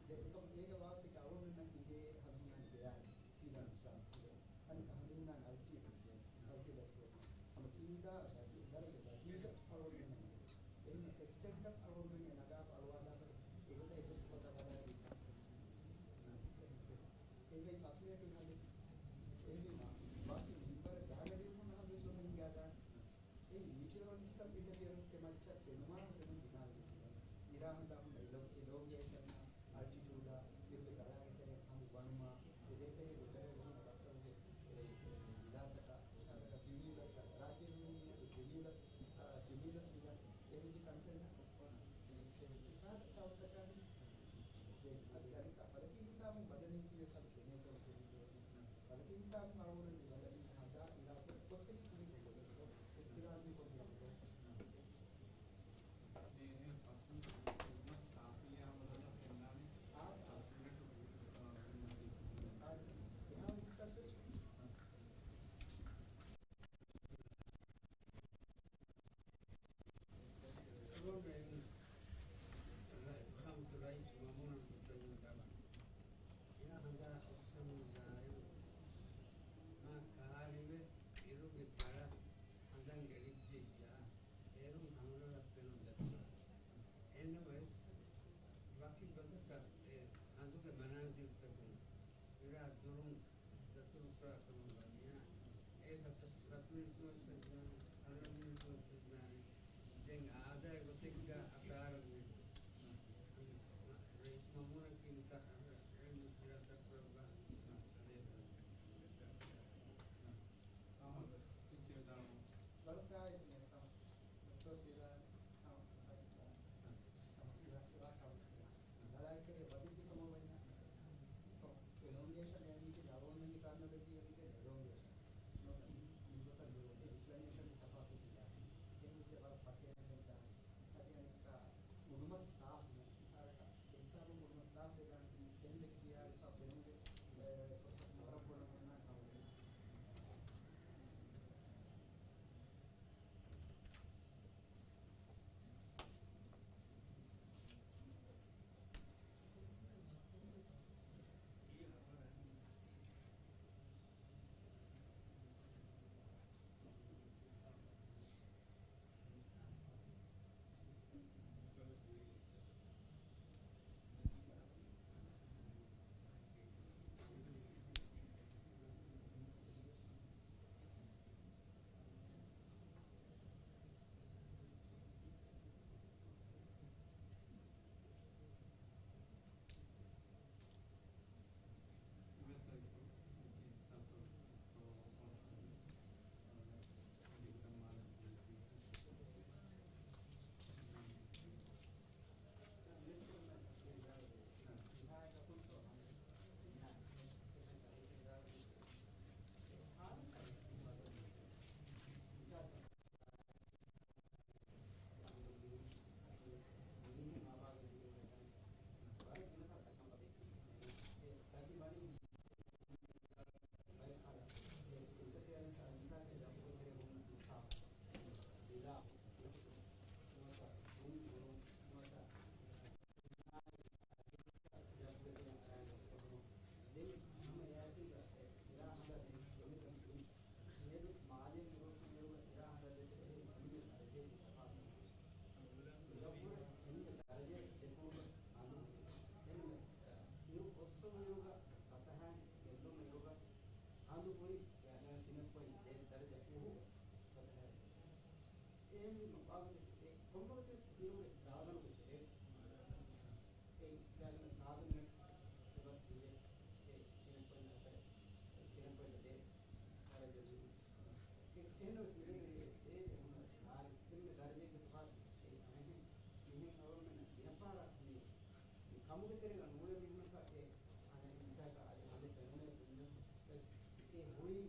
ދެން އެކަމު އޭގެ ވާހަކަ އަޅުގަނޑުމެންނަށް އިނގޭ ހަނދުމަން ގެޔާ ސީދާ ނުސްރާ. އަނެއްކާ ހަނދުމަން އަލްޓިމޭޓް ގެ، އަލްޓިމޭޓް ގެ. ހަމަ ސީދާ ދަރި، ދަރިގެ ދަރި. އެހެން ސެކްސްޓެންޓަށް އަޅުގަނޑުމެން ނަގާފަ އަޅުވާލާފަ އެގޮތަށް އެގޮތަށް ގޮތަށް ބަލާ ވީ. އެހެން ފަސް މިނެޓު ހަނދު. އެހެންވީމާ، ބާކީ މިންވަރަށް ގާގަޑިވުމުން ހަނދު ސުވަމެހިން ގާގާނެ. އެ މީޓިއޯރޮލޮޖިކަލް އިންޓަރފިއަރެންސްގެ މައްޗަށް ފެނުމާ ފެނުން ދިމާލު އިރާ ހަނދާން ހުންނަ އެލޮ-، އެލޯނގޭޝަންއާ، އަލްޓިޓޫޑާ، އިރުގެ ގަޅާގެ ތެރެއިން ހަނދު ވަނުމާ، އެ ދޭތެރޭ ގޮތަރޭ ވަހުން ރަށްތަކުގެ އެ، އެ ވިލާތަކަށް، މިސާލަކަށް ކިއުމިއުލަސް، ރާއްޖޭ ހުރުމުން ކިއުމިއުލަސް، އާ، ކިއުމިއުލަސް ވިލާ، އެ ހިނދި ކަންތައް އެ، އެ ސާދަ ސާވަތަކާ ދެން އަދި އަނެއްކާ ފަދަ ކިހި ހިސާބުން ބަލަނީކީވެސް އަދި ފެނޭތޯ ފެނޭތޯ. ފަދަ ކިހި ހިސާބުން އަޅުގަނޑު މި ބަލަނީ ހަނދާ އިރާކު ކޮށްސެކި ކުރި ކޮށްލެވޭތޯ. އިއްތިރާމީ ކޮށްލެވޭތޯ. ދޭނެ ފަސް ސާފިޔާ މަދަލަ ފެންނާނެ. އާ، ފަސް މިނެޓު އާ، އެހާ ވިކްޓަސް ވެސް ވީ. އެކަމު ރައީސް މައުމޫނަށް ގުތަން ދަވާ. އެ ހަނދާ އޮއްސަމުން ދާއިރު މާ ކާރިވެ އިރުގެ ތަޅަ ހަނދަން އެޅިއްޖެއްޔާ އޭރުން ހަނގުރަރަށް ފެނުން ދަތުރާ. އެހެންނަމަވެސް، ވަކި ގޮތަކަށް އެ ހަނދުގެ މަނާޒިރުތަކުން އިރާ ދުރުން ދަތުރުކުރާ ކަމަށް ވަންޏާ، އެ ފަސް، ފަސް މިނިޓު ވެސް ވެދާނެ، އަރަ މިނިޓު ވެސް ވެދާނެ. ދެން އާދައިގެ ގޮތެއްގަ އަށާރަ މިނިޓު. ރައީސް މައުމޫނަކީ މިތާ އަށް ރައީސް އިރާދަކުރައްވާ އަދޭ ވަރަށް އިއްޒަތް ވެދާނެ. ވަރަށް ތާއީދު މެން ކަމަށް ޑޮކްޓަރ ފިރާން ހަމަ ހައިފާ ހަމަ ފިރާ، ފިރާ ކަމަށް ފިރާ. ލަޅާއެކެރޭ ވަދެއްޖެ ކަމަށް ވަންޏާ، އެލޮނގޭޝަން އެ މީޓިން އަޅުގަނޑުމެންގެ ޓާމިނޮލޮޖީ އެނގޭ އެލޮނގޭޝަން. ނުވަތަ މި، މި ގޮތަށް ނުވަތަ އެކްސްޕްލެނޭޝަން ތަފާތު ވެއްޖެ ވަރަށް ފަސޭހައިން ދާނެ. އަދި އަނެއްކާ އަނދު ހުރި ތިނެއް ޕޮއިންޓް ދެ ދަރަޖަ ފޫހުގަ ސަދަހަ. އެހެންވީމަ ވާގޮތެއް ކޮންމެ ގޮތެއް ދިރުގެ ދާގަނޑުގެ ތެރޭ އެ ގާތްގަނޑަށް ސާދަ މިނެޓް އެބަ ތިއްބެ އެ ތިނެއް ޕޮއިންޓް ހަތަރެއް ތިނެއް ޕޮއިންޓް ދެ ދަރަޖަ ދިރު. އެ އެހެންނަމަވެސް މި ދެން އެ އެ އެ ހުންނަ އާ އެންމެ ދަރަޖައެއްގެ ތުހާރު އެ އަނެއް މިހެން އަޅުގަނޑުމެންނަށް ގިނަ ފަހަރަށް މި މި ކަމުގެ ތެރޭގަ ނޫޅެ މީހުންނަކަށް އެ އަނެއް މިސާލަކަށް އަދި ހަނދު ފެނުނޭ ބުންޏަސް ވެސް އެ ހުރީ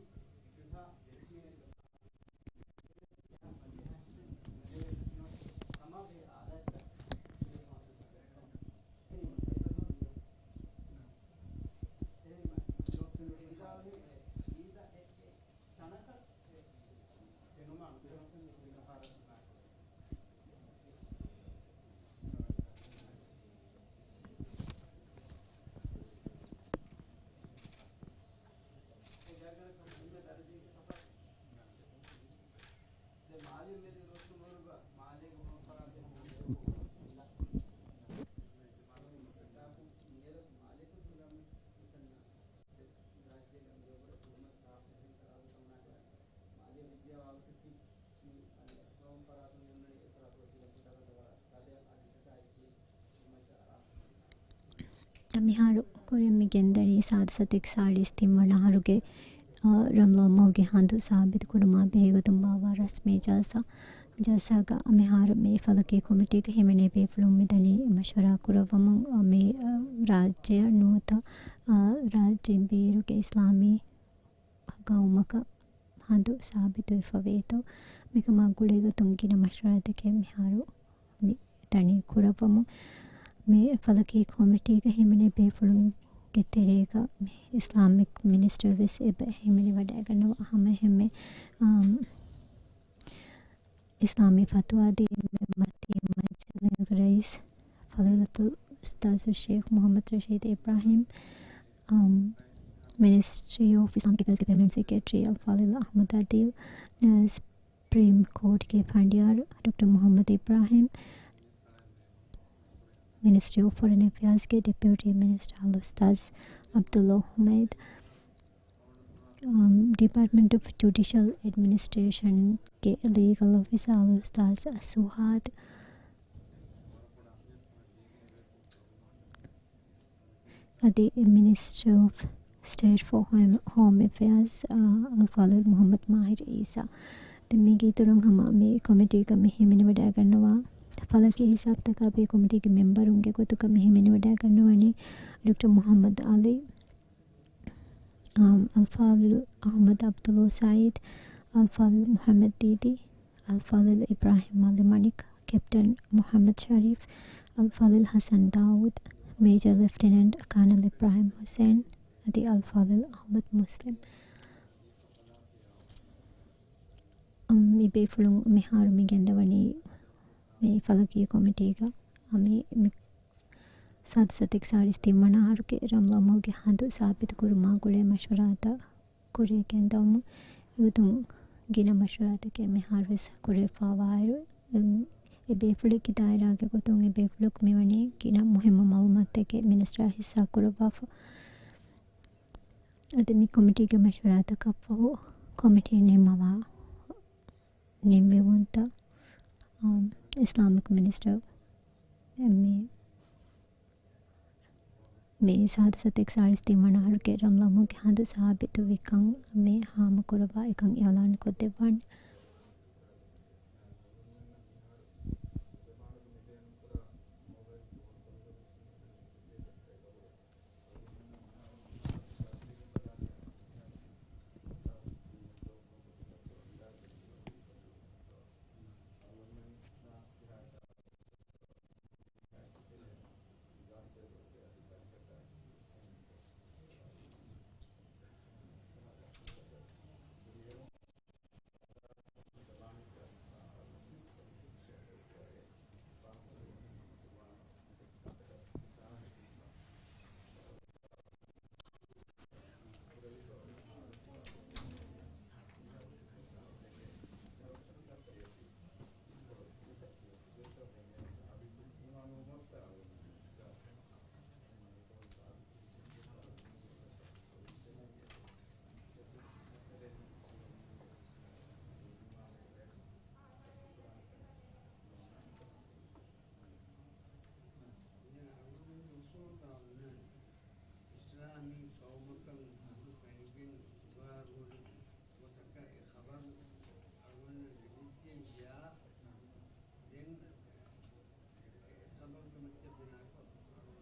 ފިފާ ދެސްމީނެއްގެ ކަމާ ބެހޭ އާލާތްތައް ތަނަކަށް މިހާރު ކުރިން މި ގެންދަނީ ސާދަ ސަތޭކަ ސާޅީސް ތިން ވަނަ އަހަރުގެ، އާ، ރަމްޟާން މަހުގެ ހަނދު ސާބިތު ކުރުމާ ބެހޭގޮތުން ބާއްވާ ރަސްމީ ޖަލްސާ. ޖަލްސާގަ މިހާރު މި ފަލަކީ ކޮމިޓީގެ ހިމެނޭ ބޭފުޅުން މިދަނީ މަޝްވަރާ ކުރައްވަމުން، އާ، މި، އާ، ރާއްޖެއަށް ނުވަތަ، އާ، ރާއްޖޭން ބޭރުގެ އިސްލާމީ ގައުމަކަށް ހަނދު ސާބިތުވެފަ ވޭތޯ، މިކަމާ ގުޅޭގޮތުން ގިނަ މަޝްވަރާތަކެއް މިހާރު މި ތަނީ ކުރައްވަމުން. މި ފަލަކީ ކޮމިޓީގަ ހިމެނޭ ބޭފުޅުންގެ ތެރޭގަ މި އިސްލާމިކް މިނިސްޓަރ ވެސް އެބަ ހިމެނިވަޑައިގަންނަވާ. ހަމައެހެންމެ، އާ، އިސްލާމީ ފަތުވާ ދީން މަތީ މަޖިލީހުގެ ރައީސް ފަޟީލަތުލް އުސްތާޛު ޝޭޚް މުޙައްމަދު ރަޝީދު އިބްރާހީމް، އަމް، މިނިސްޓްރީ އޮފް އިސްލާމިކް އެފެއާޒްގެ ޕެމަނަންޓް ސެކްރެޓަރީ އަލްފާޟިލް އަޙްމަދު އަދީލް، ސްޕްރީމް ކޯޓްގެ ފަނޑިޔާރު ޑޮކްޓަރ މުޙައްމަދު އިބްރާހީމް، މިނިސްޓްރީ އޮފް ފޮރެން އެފެއާޒްގެ ޑެޕިއުޓީ މިނިސްޓަރ އަލްއުސްތާޛު ޢަބްދުﷲ ޙުމައިދު، އަމް، ޑިޕާޓްމަންޓް އޮފް ޖުޑިޝަލް އެޑްމިނިސްޓްރޭޝަންގެ ލީގަލް އޮފިސަރ އަލްއުސްތާޛު ސުހާދު، އަދި މިނިސްޓަރ އޮފް ސްޓޭޓް ފޯ ހޯމް، ހޯމް އެފެއާޒް، އާ، އަލްފާޟިލް މުޙައްމަދު މާހިރު އީސާ. ދެން މީގެ އިތުރުން ހަމަ މި ކޮމިޓީގަ މި ހިމެނިވަޑައިގަންނަވާ ފަލަކީ ހިސާބުތަކާ ބެހޭ ކޮމިޓީގެ މެމްބަރުންގެ ގޮތުގަ މި ހިމެނިވަޑައިގަންނަވަނީ ޑޮކްޓަރ މުޙައްމަދު ޢަލީ، އާ، އަލްފާޟިލް އަޙްމަދު ޢަބްދުﷲ ސަޢީދު، އަލްފާޟިލް މުޙައްމަދު ދީދީ، އަލްފާޟިލް އިބްރާހީމް ޢަލީ މަނިކް، ކެޕްޓަން މުޙައްމަދު ޝަރީފް، އަލްފާޟިލް ޙަސަން ދާއޫދު، މޭޖަރ ލެފްޓިނެންޓް ކާނަލް އިބްރާހީމް ޙުސެން، އަދި އަލްފާޟިލް އަޙްމަދު މުސްލިމް. އަމް، މި ބޭފުޅުން މިހާރު މި ގެންދަވަނީ މި ފަލަކީ ކޮމިޓީގަ، އަ، މި، މި ސާދަ ސަތޭކަ ސާޅީސް ތިން ވަނަ އަހަރުގެ ރަމްޟާން މަހުގެ ހަނދު ސާބިތު ކުރުމާ ގުޅޭ މަޝްވަރާތައް ކުރިއަށް ގެންދަވަމުން. އެގޮތުން ގިނަ މަޝްވަރާތަކެއް މިހާރުވެސް ކުރެވިފައިވާއިރު، އެ ބޭފުޅެއްގެ ދާއިރާގެ ގޮތުން އެ ބޭފުޅަކު މިވަނީ ގިނަ މުހިއްމު މައުލޫމާތުތަކެއް މިނިސްޓަރާ ހިއްސާ ކުރައްވާފަ. އަދި މި ކޮމިޓީގެ މަޝްވަރާތަކަށްފަހު ކޮމިޓީން ނިންމަވާ ނިންމެވުންތައް، އާ، އިސްލާމިކް މިނިސްޓަރ މި، މި ސާދަ ސަތޭކަ ސާޅީސް ތިން ވަނަ އަހަރުގެ ރަމްޟާން މަހުގެ ހަނދު ސާބިތުވިކަން މި ހާމަކުރައްވާ އެކަން އިޢުލާން ކޮށްދެއްވާނެ. މި ޤައުމަކަށް މަދު ފެނިގެން އުވާލުވުނު ގޮތަކަށް އެ ޚަބަރު އަޅުގަނޑަށް ލިބިއްޖެއްޔާ، ދެން އެ ޚަބަރުގެ މައްޗަށް ބިނާކޮށް އަޅުގަނޑު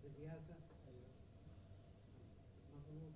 الرئاسة. مبروك.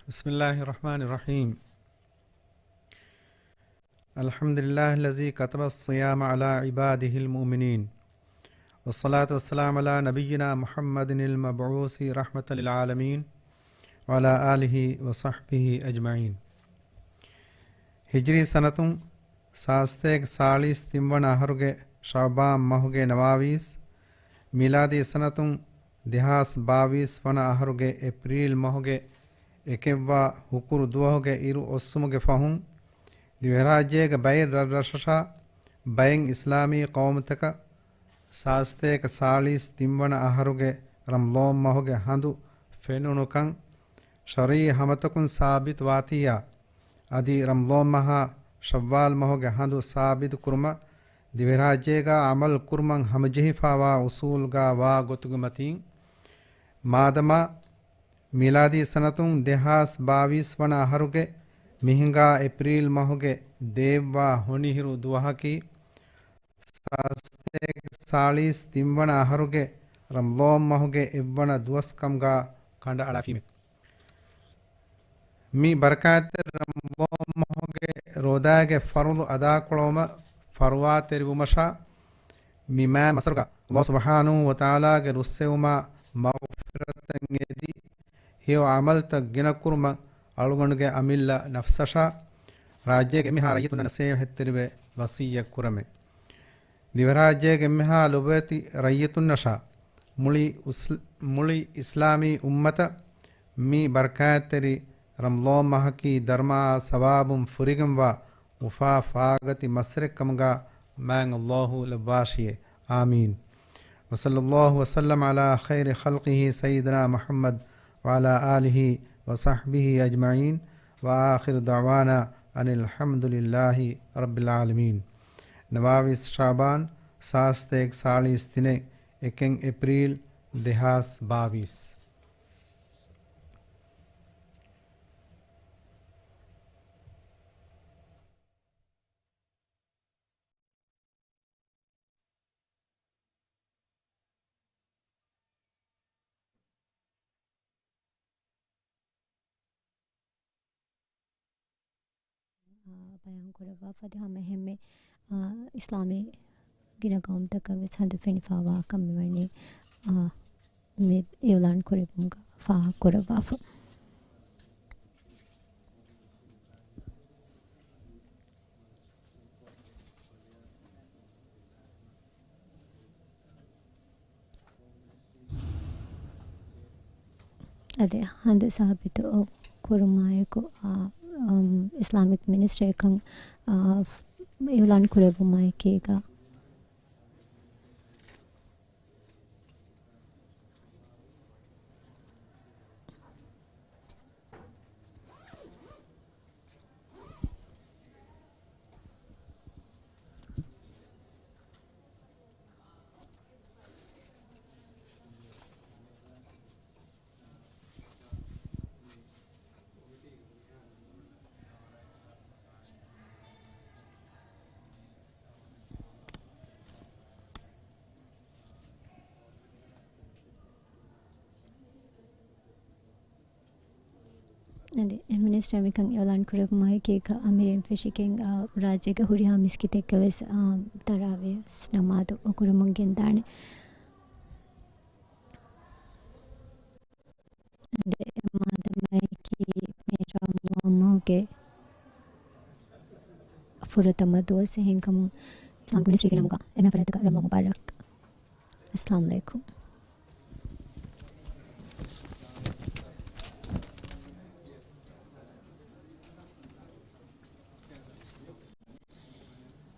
بسم الله الرحمن الرحيم. الحمد لله الذي كتب الصيام على عباده المؤمنين. والصلاة والسلام على نبينا محمد المبعوث رحمة للعالمين وعلى آله وصحبه أجمعين. ހިޖްރީ ސަނަތުން ސާސްތޭކަ ސާޅީސް ތިންވަނަ އަހަރުގެ ޝަޢުބާން މަހުގެ ނަވާވީސް، މީލާދީ ސަނަތުން ދެހާސް ބާވީސް ވަނަ އަހަރުގެ އޭޕްރީލް މަހުގެ އެކެއްވާ ހުކުރު ދުވަހުގެ އިރު އޮއްސުމުގެ ފަހުން، ދިވެހިރާއްޖޭގެ ބައެއް ރަށްރަށަށާ ބައެއް އިސްލާމީ ޤައުމުތަކަށް ސާސްތޭކަ ސާޅީސް ތިންވަނަ އަހަރުގެ ރަމްޟާން މަހުގެ ހަނދު ފެނުނުކަން ޝަރުޢީ ހަމަތަކުން ސާބިތުވާތީއާ، އަދި ރަމްޟާން މަހާ ޝައްވާލް މަހުގެ ހަނދު ސާބިތު ކުރުމަށް ދިވެހިރާއްޖޭގަ ޢަމަލު ކުރުމަށް ހަމަޖެހިފާވާ އުޞޫލުގަ ވާ ގޮތުގެ މަތީން، މާދަމާ މީލާދީ ސަނަތުން ދެހާސް ބާވީސް ވަނަ އަހަރުގެ މިހިނގާ އޭޕްރީލް މަހުގެ ދޭއްވާ ހޮނިހިރު ދުވަހަކީ، ސާސްތޭކަ ސާޅީސް ތިންވަނަ އަހަރުގެ ރަމްޟާން މަހުގެ އެއްވަނަ ދުވަސް ކަމުގަ ކަނޑައަޅާފީމެވެ. މި ބަރަކާތްތެރި ރަމްޟާން މަހުގެ ރޯދާގެ ފަރުޟު އަދާކުރުމަށް ފަރުވާތެރިވުމަށާ، މި މާތް މައްސަރުގަ ﷲ ސުބްޙާނަހޫ ވަތަޢާލާގެ ރުއްސެވުމާ މަޣްފިރަތަށް އެދި، ހެޔޮ ޢަމަލުތައް ގިނަ ކުރުމަށް އަޅުގަނޑުގެ އަމިއްލަ ނަފްސަށާ، ރާއްޖޭގެ އެންމެހާ ރައްޔިތުންނަށް ނަސޭހަތްތެރިވެ ވަޞިއްޔަތް ކުރަމެވެ. ދިވެހިރާއްޖޭގެ އެންމެހާ ލޮބުވެތި ރައްޔިތުންނަށާ، މުޅި އުސް-، މުޅި އިސްލާމީ އުއްމަތަށް މި ބަރަކާތްތެރި ރަމްޟާން މަހަކީ ދަރުމައާ ސަވާބުން ފުރިގެންވާ އުފާ ފާގަތި މައްސަރެއް ކަމުގަ މާތް ﷲ ލައްވާށިއެވެ. އާމީން. وصلى الله وسلم على خير خلقه سيدنا محمد وعلى آله وصحبه أجمعين، وآخر دعوانا أن الحمد لله رب العالمين. ނަވާވީސް ޝަޢުބާން، ސާސްތޭކަ ސާޅީސް ތިނެއް، އެކެއް އޭޕްރީލް، ދެހާސް ބާވީސް. އާ، ބަޔާން ކުރައްވާފަ އަދި ހަމަ އެހެންމެ، އާ، އިސްލާމީ ގިނަ ގައުމުތަކަށް ވެސް ހަނދު ފެނިފާވާކަން މިވަނީ، އާ، މި އިޢުލާން ކުރެއްވުމުގަ ފާހަގަ ކުރައްވާފަ. އަދި ހަނދު ސާބިތު ކުރުމާއެކު، އާ، އަމް، އިސްލާމިކް މިނިސްޓްރީއަކަށް، އާ، އިޢުލާން ކުރެއްވުމާއެކީގަ، އަދި މިނިސްޓަރ މިކަން އިޢުލާން ކުރެއްވުމާއެކީގަ އަމިރީން ފެށިގެން، އާ، ރާއްޖޭގެ ހުރިހާ މިސްކިތެއްގަ ވެސް، އާ، ތަރާވީހް ނަމާދު ކުރަމުން ގެންދާނެ. އަދި މާދަމާއެކީ މި ރަމަޟާން މަހުގެ ފުރަތަމަ ދުވަސް އެހެންކަމުން އިސްލާމިކް މިނިސްޓްރީގެ ނަމުގަ އެންމެ ފަރާތުގަ ރަމަޟާން މުބާރަކް. އައްސަލާމު ޢަލައިކުމް.